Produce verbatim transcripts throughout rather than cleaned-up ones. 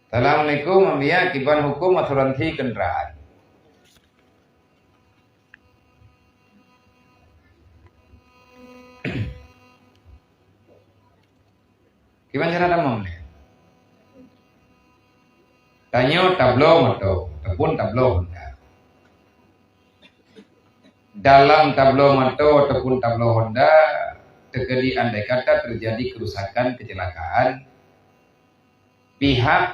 Assalamualaikum, Mak Mia, kiban huköm asuransi kendaraan? Kiban cara tamong nyoe? Tanyoe tabloe moto ataupun tabloe Honda. Dalam tabloe moto ataupun tabloe Honda, teukeudi andai kata teujadi keurusakan, keucilakaan, pihak,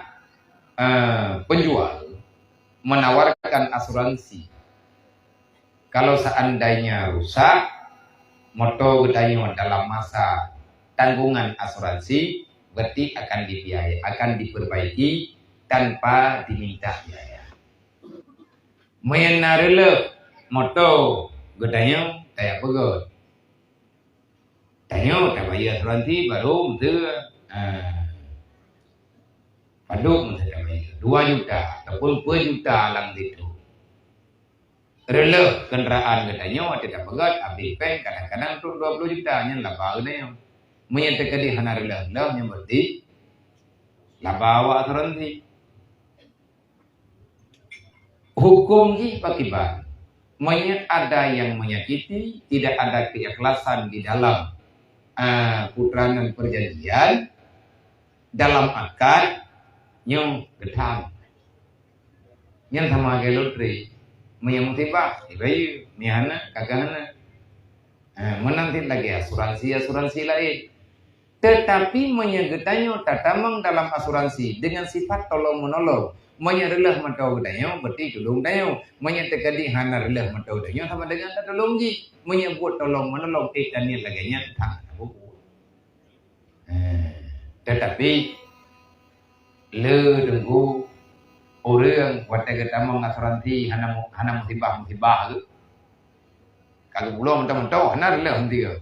eh, penjual menawarkan asuransi. Kalau seandainya rusak moto geutanyoe dalam masa tanggungan asuransi, berarti akan dibiayai, akan diperbaiki tanpa diminta biaya. Meunyoe na reuloh moto geutanyoe, tajak peugöt. Tanyoe tabayeue asuransi baru meuteue, ah, padub meuteue tabayeue, dua juta ataupun peuet juta lam situ. Reuloh kendaraan geutanyoe watée tapeugöt, abéh péng kadang-kadang trok dua puluh juta, nyan laba geutanyoe. Meunyoe teukeudi hana reuloh-reuloh, nyan berarti laba awak asuransi. Huköm jih pakriban? Meunyoe ada yang menyakiti, tidak ada keikhlasan di dalam, ah, puteranan perjanjian, dalam akad, nyoe geutham. Nyan sama lagée loteri. Meunyoe musibah, ibayeue. Meunyoe hana, ka keuh hana. Ah, meunan cit lagée asuransi-asuransi laén. Teutapi meunyoe geutanyoe tatamong dalam asuransi deungon sifat tolong-meunolong, meunyoe reuloh moto geutanyoe, berarti tulông tanyoe. Meunyoe teukeudi hana reuloh moto geutanyoe, sama deungon tatulông jih. Meunyoe buet tolong-meunolong, ék ka niet lagée nyan, that tapubuet. Eh, teutapi le teungku, ureuëng watée geutamong asuransi hana mu-, hana musibah-musibah geuh. Ka geupulo mantong-mantong, hana reuloh meuntieue.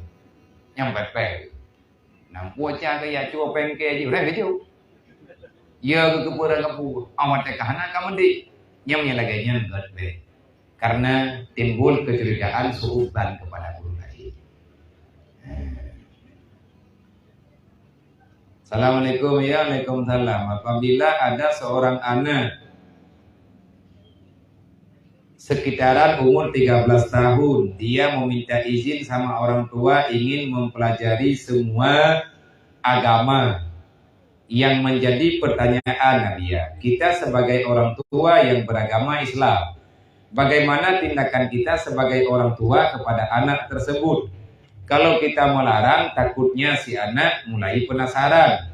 Nyang pépée. Nam puca keu ya cua pengke jih, udah keu jih. Ya keu keupeurang kapu, awat teuka hana ka meudik. Nyang meunyoe lagée nyan gét beh. Karena timbul kecurigaan suudzan kepada guru lain. Assalamualaikum. Ya, waalaikumsalam. Apabila ada seorang anak sekitaran umur tiga belas tahun, dia meminta izin sama orang tua ingin mempelajari semua agama. Yang menjadi pertanyaan, Nadia, kita sebagai orang tua yang beragama Islam, bagaimana tindakan kita sebagai orang tua kepada anak tersebut? Kalau kita melarang, takutnya si anak mulai penasaran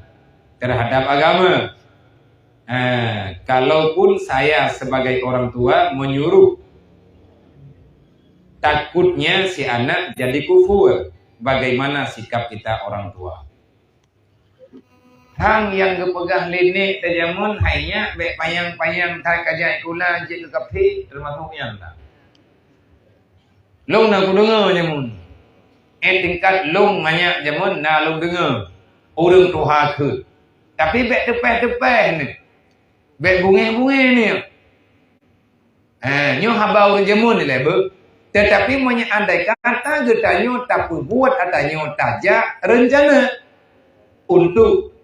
terhadap agama. Eh, kalaupun saya sebagai orang tua menyuruh, takutnya si anak jadi kufur. Bagaimana sikap kita orang tua? Hang nyang geupeugah lé nek teuh jameun hai nyak, bék panyang-panyang that ka jak sikula jeuet keu kafé, teumasok nyan na. Lôn na kudeungoe jameun. Eh, tingkat lôn manyak jameun na lôn deungoe. Ureuëng tuha kheun. Tapi bék teupeh-teupeh nyoe. Bék bungéh-bungéh nyoe. Eh, nyoe haba ureuëng jameun ilée beuh. Teutapi meunyoe andai kata geutanyoe tapeubuet, geutanyoe tajak reuncana untuk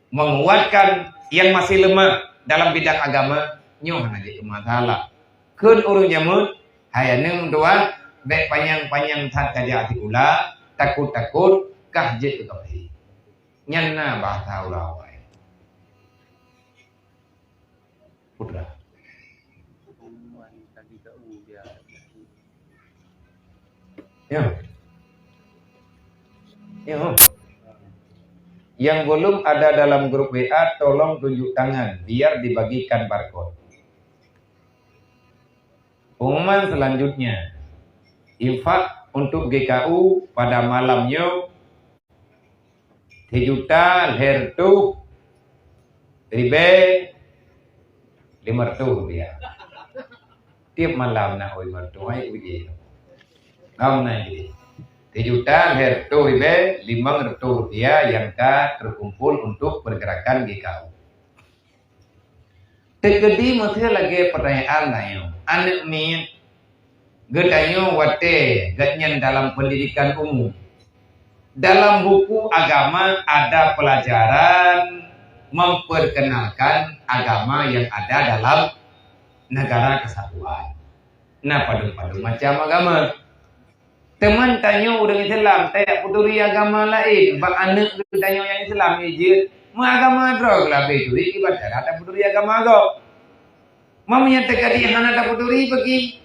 menguatkan yang masih lemah dalam bidang agama, nyoe hana jeuet keu masalah. Kheun ureuëng jameun, hai aneuk meutuah, bék panyang-panyang that ka jak sikula, takot-takot kah jeuet keu kafé. Nyan na bahasa ureuëng awai. Putra. Ya. Ya. Yang belum ada dalam grup W A, tolong tunjuk tangan biar dibagikan barcode. Pengumuman selanjutnya, infak untuk G K U pada malam nyoe sijuta lhée reutôh ribée limong reutôh rupiah. Tieb malam na oi lima reutôh ai uji. Ngam na jadi. Sijuta lhée reutôh ribée limong reutôh rupiah nyang ka terkumpul untuk pergerakan G K U. Teukeudi meusé lagée peutanyaan tanyoe, aneuk miet geutanyoe watée geuhnyan dalam pendidikan umum. Dalam buku agama ada pelajaran memperkenalkan agama yang ada dalam negara kesatuan. Nah, padum-padum macam agama. Teuma tanyoe ureuëng Islam, tajak peuturi agama laén, bak aneuëk geutanyoe nyang Islam, ijeuet meuagama droe, geulabeh turi ibadat, tapeuturi agama gob. Meunyoe teuka di hana tapeuturi bagi,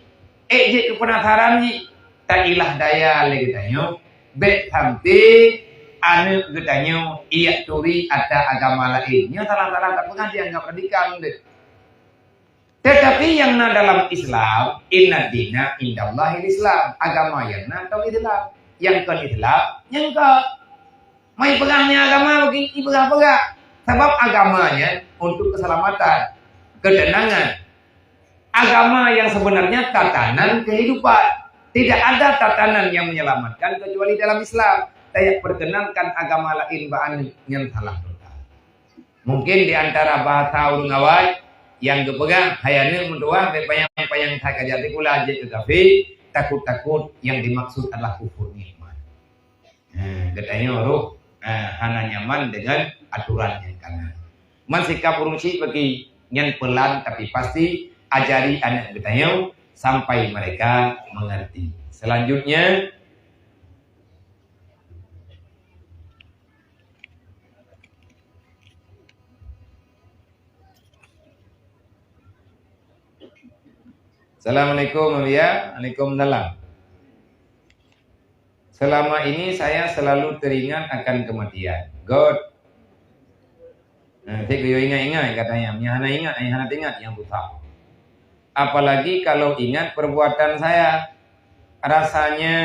ék jeuet keu penasaran jih, tailah daya lé geutanyoe, bék sampai aneuëk geutanyoe ijak turi ata agama laén. Nyoe salah-salah tapeugah dianggap radikal deh. Tetapi nyang na dalam Islam, inna dina indallahil Islam. Agama nyang na tong Islam. Nyang kon Islam, nyang kon. Mai peugah nyan agama bagi ipeugah-peugah. Sabab agama nyan untuk keselamatan, ketenangan. Agama yang sebenarnya tatanan kehidupan. Tidak ada tatanan yang menyelamatkan kecuali dalam Islam. Tajak perkenalkan agama laén bak aneuëk, nyan salah total. Mungkin di antara bahasa ureuëng awai nyang geupeugah, "Hai aneuëk meutuwah, bék panyang-panyang that kajak sikula jeuet keu kafé, takot-takot nyang dimaksud adalah kufur nikmat." Ha, geutanyoe roh, ha, hana nyaman dengan aturan nyang kana. Man sikap ureuëng syiek bagi nyan pelan tapi pasti ajari aneuëk geutanyoe sampai mereka mengerti. Selanjutnya, Assalamualaikum, Mulia. Waalaikumsalam. Selama ini saya selalu teringat akan kematian. Good. Nah, saya kuyuh ingat-ingat katanya. Yang hana ingat, yang hana teringat, yang susah. Apalagi kalau ingat perbuatan saya. Rasanya,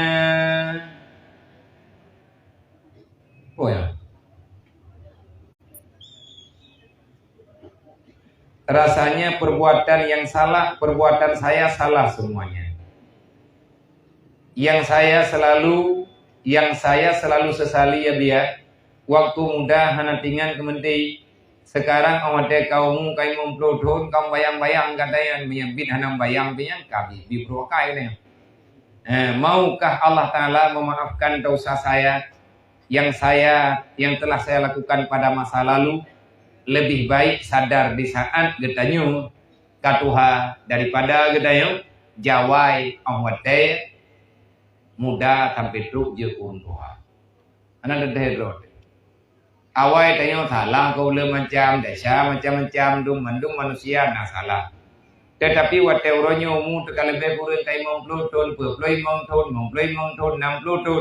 oh ya. Rasanya perbuatan yang salah, perbuatan saya salah semuanya. Yang saya selalu, yang saya selalu sesali ya Bia, waktu muda hana tingan keumeunti. Sekarang awak teh kaum kai meumploh thon, kaum bayang-bayang katanya menyebit hana bayang pian kabi bi brokai katanya. Eh, maukah Allah Taala memaafkan dosa saya yang saya, yang telah saya lakukan pada masa lalu? Lebih baik sadar di saat geutanyoe ka tuha daripada geutanyoe jawai óh watée muda sampai trok jeuet ureuëng tuha. Hana teuntée droe. Awai tanyoe salah keu ulée macam, desya macam-macam, dum mandum manusia na salah. Tetapi watée uroe nyoe umu teuka leubeh kureueng ka limong ploh thon, peuet ploh limong thon, limong ploh limong thon, nam ploh thon,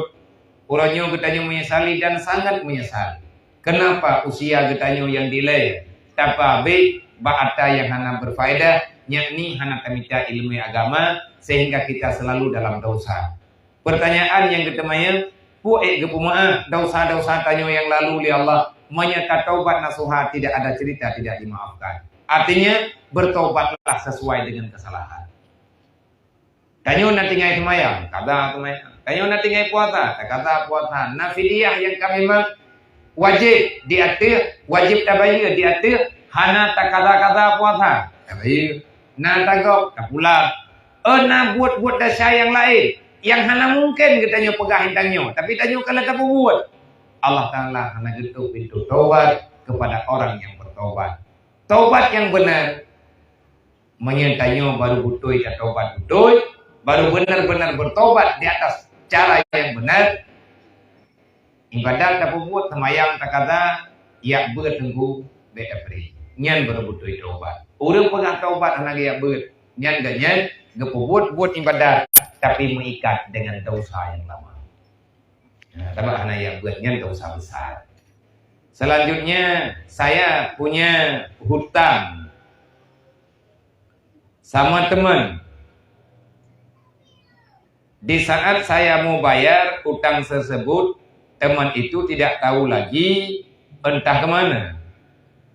uroe nyoe geutanyoe menyesali dan sangat menyesal. Kenapa usia geutanyoe nyang dilée tapeuabéh bak ata nyang hana berfaedah, yakni hana tamita ileumé agama, sehingga kita selalu dalam dosa. Pertanyaan nyang geuteumanyong, peue ék geupeumeuáh dosa-dosa tanyoe nyang lalu lé Allah? Meunyoe tataubat nasuha, tidak ada cerita tidak dimaafkan. Artinya, bertobatlah sesuai dengan kesalahan. Tanyoe na tinggai seumayang, kaza seumayang. Tanyoe na tinggai puasa, takaza puasa. Na fidyah nyang ka memang wajéb di ateueh, wajéb tabayeue di ateueh, hana takaza-kaza puasa. Tabayeue. Na tagob, tapulang. Eh, na buet-buet desya nyang laén nyang hana mungken geutanyoe peugah intan nyoe, tapi tanyoe ka lheueh tapeubuet. Allah Taala hana geutôp pintoe tobat kepada orang yang bertobat. Tobat yang benar, meunyoe tanyoe baru beutôi tatobat beutôi, baru benar-benar bertobat di atas cara yang benar, ibadat tapeubuet, seumayang takaza, yak beuet teungku bék tapri. Nyan baru beutôi tobat. Ureuëng peugah tobat hana geuyak beuet, nyan geuhnyan geupeubuet buet ibadat tapi meuikat dengan dosa nyang lama. Nah, sabab hana yak beuet nyan dosa besar. Selanjutnya, saya punya hutang sama teman. Di saat saya mau bayar utang tersebut, teman itu tidak tahu lagi entah ke mana.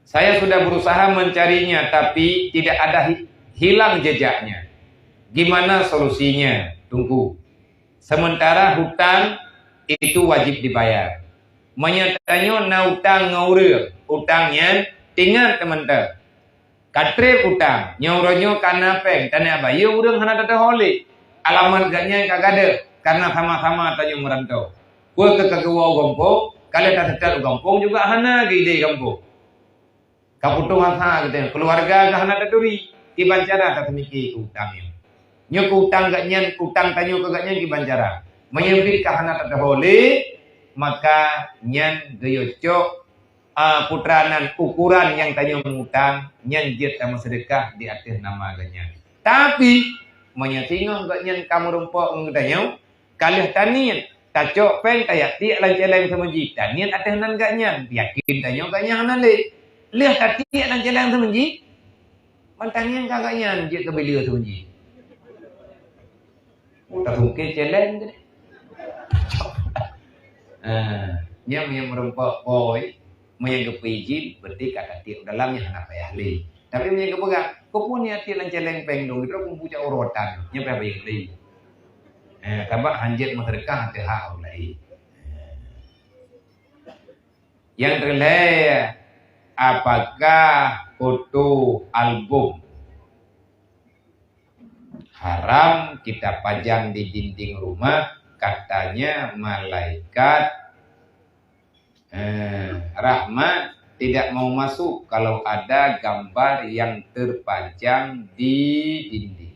Saya sudah berusaha mencarinya, tapi tidak ada hi-, hilang jejaknya. Gimana solusinya, Teungku? Sementara hutang itu wajib dibayar. Meunyoe tanyoe na utang ngon ureuëng, utang nyan tingat teumantong. Ka treb utang, nyoe uroe nyoe ka na péng, tanyoe bayeue ureuëng hana teutoh lé. Alamat geuhnyan ka gadôh, karena sama-sama tanyoe meuranto. Peue keu ka geuwoe u gampông, ka lheueh taseutôt u gampông juga hana geuideh gampông. Ka putôh asa geutanyoe, keuluwarga ka hana taturi, kiban cara taseumike keu utang nyoe. Nyoe keu utang gobnyan, keu utang tanyoe keu gobnyan kiban cara. Meunyoe bit ka hana tateuho lé, maka nyan geuyue cok, a, putra nan ukuran nyang tanyoe mutang, nyan jeuet tameuseudeukah di ateueh nama gobnyan. Tapi, meunyoe singoh gobnyan ka meurumpok ngon geutanyoe, ka lheueh taniet, tacok péng tajak tiek lam céléng seumeujih, taniet ateueh nan gobnyan, yakin tanyoe gobnyan hana lé. Lheueh tatiek lam céléng seumeujih, ban taniet ka gobnyan jeuet keu bileue seumeujih. Oh, tasungké céléng tadi. Ah, nyan meunyoe meurumpok boy, meunyoe geupeuijin, berarti ka tatiek u dalam nyan hana payah lé. Tapi meunyoe geupeugah, "Keupeue neujak tiek lam céléng péng lôn, droe kumpul cak urotan," nyan payah bayeue lé. Eh, sabab hanjeuet meuseudeukah ateueh hak ureueng laén. Nyang keulhèe, apakah foto album haram kita pajang di dinding rumah? Katanya malaikat, eh, rahmat tidak mau masuk kalau ada gambar yang terpajang di dinding.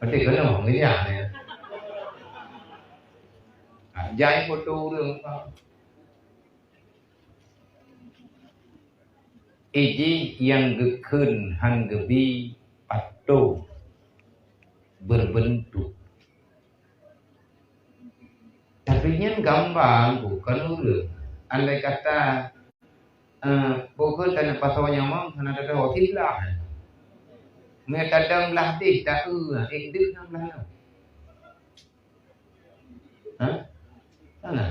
Berarti keunoe ngeujak nyan. Ha, jai foto ureueng. Iji nyang geukheun han geubi patung berbentuk. Tapi nyan gamba, bukan ureueng. Andai kata, eh, bukon tanyoe pasoe nyawöng, hana teuh kiblah. Meunyoe tadong blah deh, ta-eu, eh, deuh nyang blah nyoe. Ha? Hana.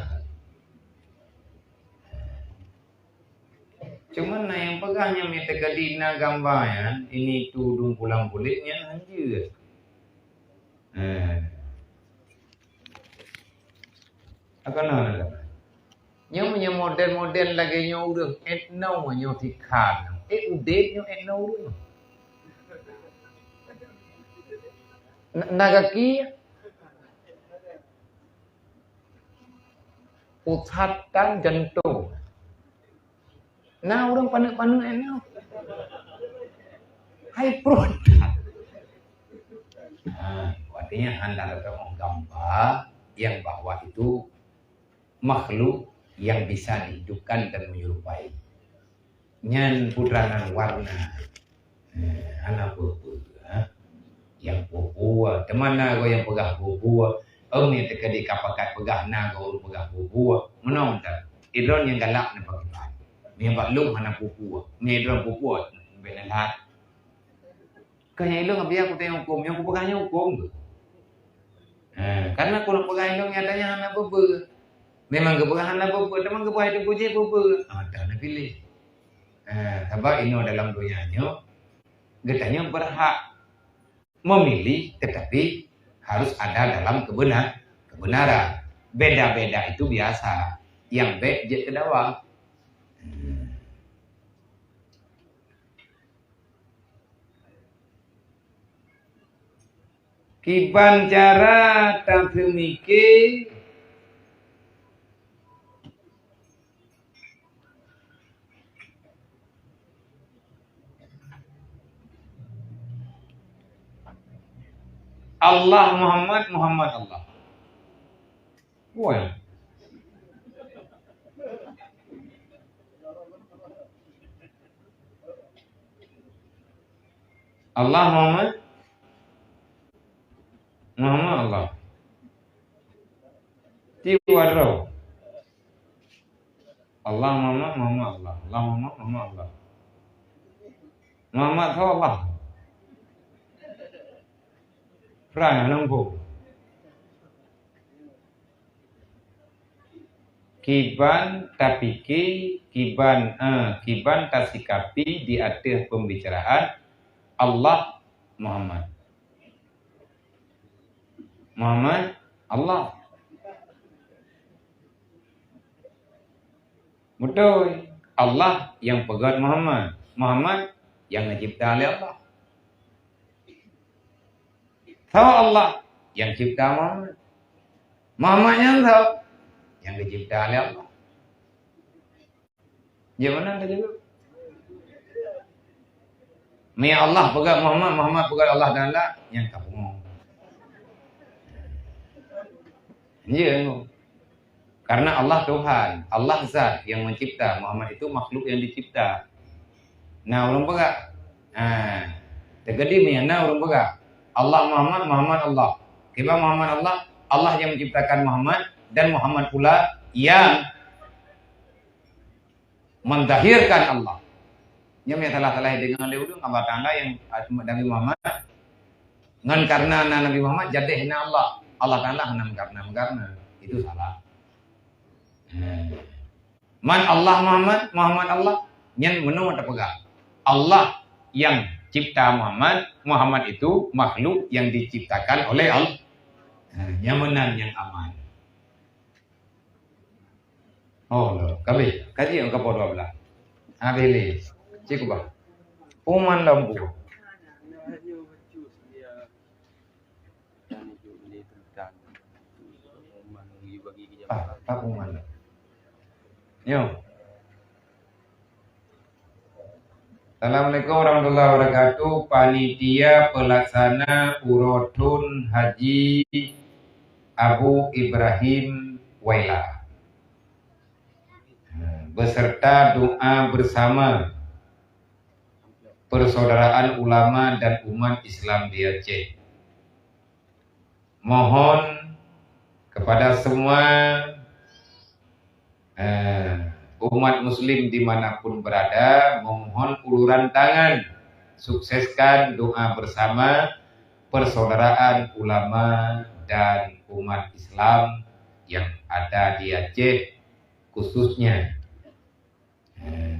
Cuman na nyang peugah nyan, meunyoe teukeudi na gamba nyan, ini tudong pulang bulet nyan hanjeuet. Eh. Akan na, na, na. Nyoe meunyoe model-model lagèe nyoe ureueng, etno nyoe tikhan. Eh, udeb nyoe etno ureueng. Na, na gaki? Pusat dan jantung. Na ureueng paneuk-paneuk nyan. Hai pruet. Ha, artinya hana teutamong gamba yang bahwa itu makhluk yang bisa dihidupkan dan menyerupai. Nyan putra nan warna. Eh, hana peue-peue, ha? Nyang peue-peue, teuma na goe nyang peugah peue-peue. Ong nyang teukeudi ka pakat peugah na goe ureueng peugah peue-peue. Meunoe mantong. Idroe nyang galak na pakiban. Meunyoe bak lôn hana peue-peue. Meunyoe idroe peue-peue, bèk na that. Keu nyang ilôn biar kutanyong huköm, nyang kupeugah nyoe huköm. Eh, karena keuneuk peugah ilôn nyatanya hana peue-peue. Memang geupeugah hana peue-peue, teuma geupeugah itu puji peue-peue. Ah, dah na piléh. Eh, sabab inoe dalam donya nyoe, geutanyoe berhak memilih, tetapi harus ada dalam kebenar-, kebenaran. Beda-beda itu biasa. Nyang bèk jeuet keu dawa. Hmm. Kiban cara taseumike Allah Muhammad, Muhammad Allah. Wah. Allah Muhammad, Muhammad Allah. Tiwa droe. Allah Muhammad, Muhammad Allah. Allah Muhammad, Muhammad Allah. Muhammad tho Allah. Prang nyang leumpung. Kiban tapike, kiban, eh, kiban tasikapi di ateueh pembicaraan Allah Muhammad. Muhammad Allah. Beutôi. Allah nyang peugöt Muhammad. Muhammad nyang geucipta lé Allah. Soe Allah nyang cipta Muhammad? Muhammad nyan soe? Nyang geucipta lé Allah. Jeuet meunan tajaweueb. Meunyo Allah peugah Muhammad, Muhammad peugah Allah Taala, nyan ka pungo. Jeuet. Karena Allah Tuhan, Allah zat yang mencipta, Muhammad itu makhluk yang dicipta. Na ureuëng peugah, ha, teukeudi meunyo na ureuëng peugah, Allah Muhammad, Muhammad Allah. Kiban Muhammad Allah, Allah yang menciptakan Muhammad dan Muhammad pula yang menzahirkan Allah. Nyoe nyang salah-salah deungon lé ulôn, Allah Taala yang Nabi Muhammad. Ngon karena na Nabi Muhammad jadi na Allah. Allah Taala hana meukarena-meukarena. Itu salah. Nah. Man Allah Muhammad, Muhammad Allah, nyan meunoe tapeugah. Allah yang cipta Muhammad, Muhammad itu makhluk yang diciptakan oleh Allah. Nah, nyan meunan nyang aman. Oh, lom. Ka abéh. Kaji nyang ka poh dua belas. Abéh lé. Cik ubah. Uman lom bu. Ah, tak uman lom. Nyo. Assalamualaikum warahmatullahi wabarakatuh. Panitia pelaksana uroe thon Haji Abu Ibrahim Waila, beserta doa bersama persaudaraan ulama dan umat Islam di Aceh. Mohon kepada semua, eh, umat muslim dimanapun berada, memohon uluran tangan, sukseskan doa bersama persaudaraan ulama dan umat Islam yang ada di Aceh khususnya. Eh.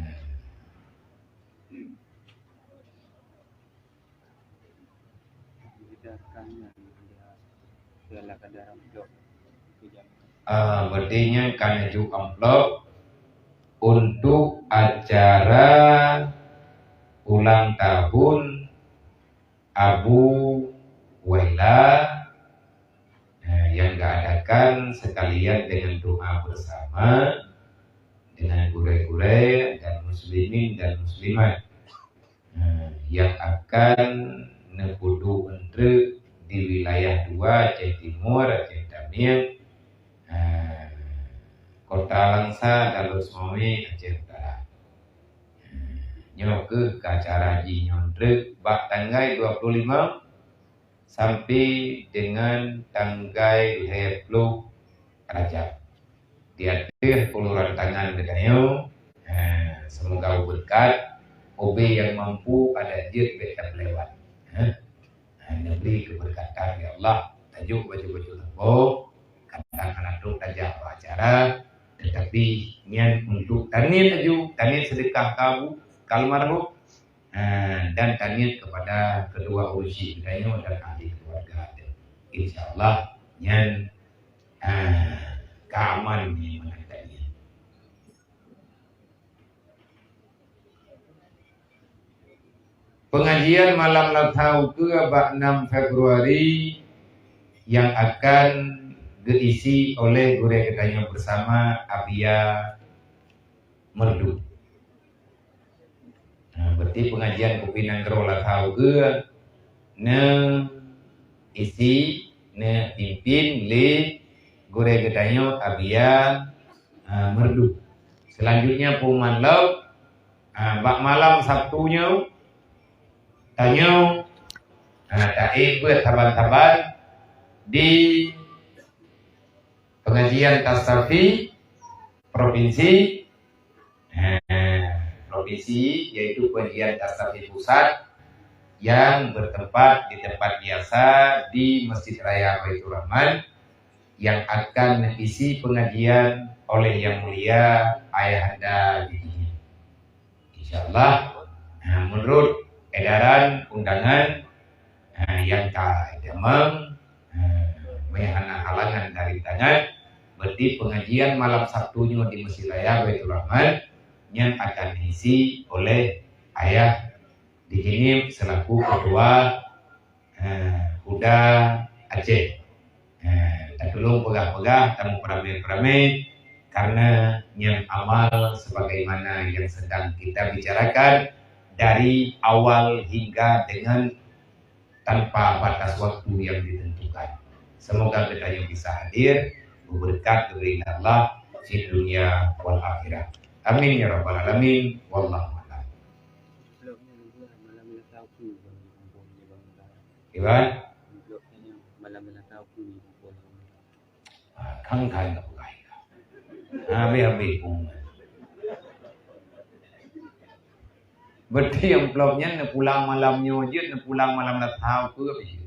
Ah, berarti nyan ka neujok amplop untuk acara ulang tahun Abu Waila, eh, yang diadakan sekalian dengan doa bersama dengan gurée-gurée dan muslimin dan muslimat, eh, yang akan neupeuduek eunteuk di wilayah dua, Aceh Timur, Aceh Tamiang, eh, Kota Langsa, Dalot Seumame, Aceh Utara. Eh, nyoe keuh keu acara jih nyoe treuk bak tanggai dua puluh lima sampai dengan tanggai lhée ploh Rajab. Di ateueh uluran tangan geutanyoe, eh, semoga berkat, ubé nyang mampu adak jeuet bék tapeulewat. Eh, eh, neubri keberkatan ya Allah, tajok bacut-bacut saboh, kadang hana trok tajak bak acara, tetapi nyan untuk taniet laju, taniet sedekah ka bu-, ka almarhum, eh, dan taniet kepada kedua ureueng syik geutanyoe dan ahli keluarga. Insya Allah nyan, eh, ka aman nyan meunan taniet. Pengajian malam Latha ukeue bak enam Februari yang akan geuisi oleh gurée geutanyoe bersama Abia Merdu. Nah, berarti pengajian Kupi Nanggroe Latha ukeue neuisi, neupimpin lé gurée geutanyoe Abia, eh, Merdu. Selanjutnya pengumuman lom, eh, bak malam Sabtu nyoe, tanyoe, eh, taék beuet saban-saban di pengajian Tastafi provinsi, eh, provinsi, yaitu pengajian Tastafi pusat yang bertempat di tempat biasa di Masjid Raya Baiturrahman yang akan isi pengajian oleh Yang Mulia Ayahanda Bikini. Insya Allah, eh, menurut edaran undangan, eh, yang ka itamong, eh, meuhana halangan dari tangan, berarti pengajian malam Sabtu nyoe di Masjid Raya Baiturrahman nyan akan diisi oleh Ayah Dikinip selaku ketua, eh, Huda Aceh. Eh, tatulông peugah-peugah, tameupeurame-peurame, Karena yang amal sebagaimana yang sedang kita bicarakan dari awal hingga dengan tanpa batas waktu yang ditentukan. Semoga kita yang bisa hadir, berkat dari Allah di dunia wal akhirah. Amin ya rabbal alamin. Wallahu a'lam. Iwan? Ah, kan, kan, tak payah. Habis-habis pengumuman. Berarti amplop nyan neupulang malam nyoe jeuet, neupulang malam latha ukeue jeuet.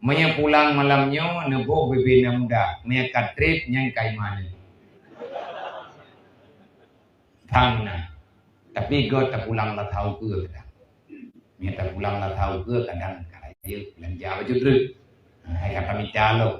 Meunyoe pulang malam nyoe neuboh bibina muda, meunyoe ka trép nyan ka iman. Thang na. Tapi göt tapulang latha ukeue kadang. Meunyoe tapulang latha ukeue kadang ka rayeuk beulanja baju treuk. Hai ka tamita lom.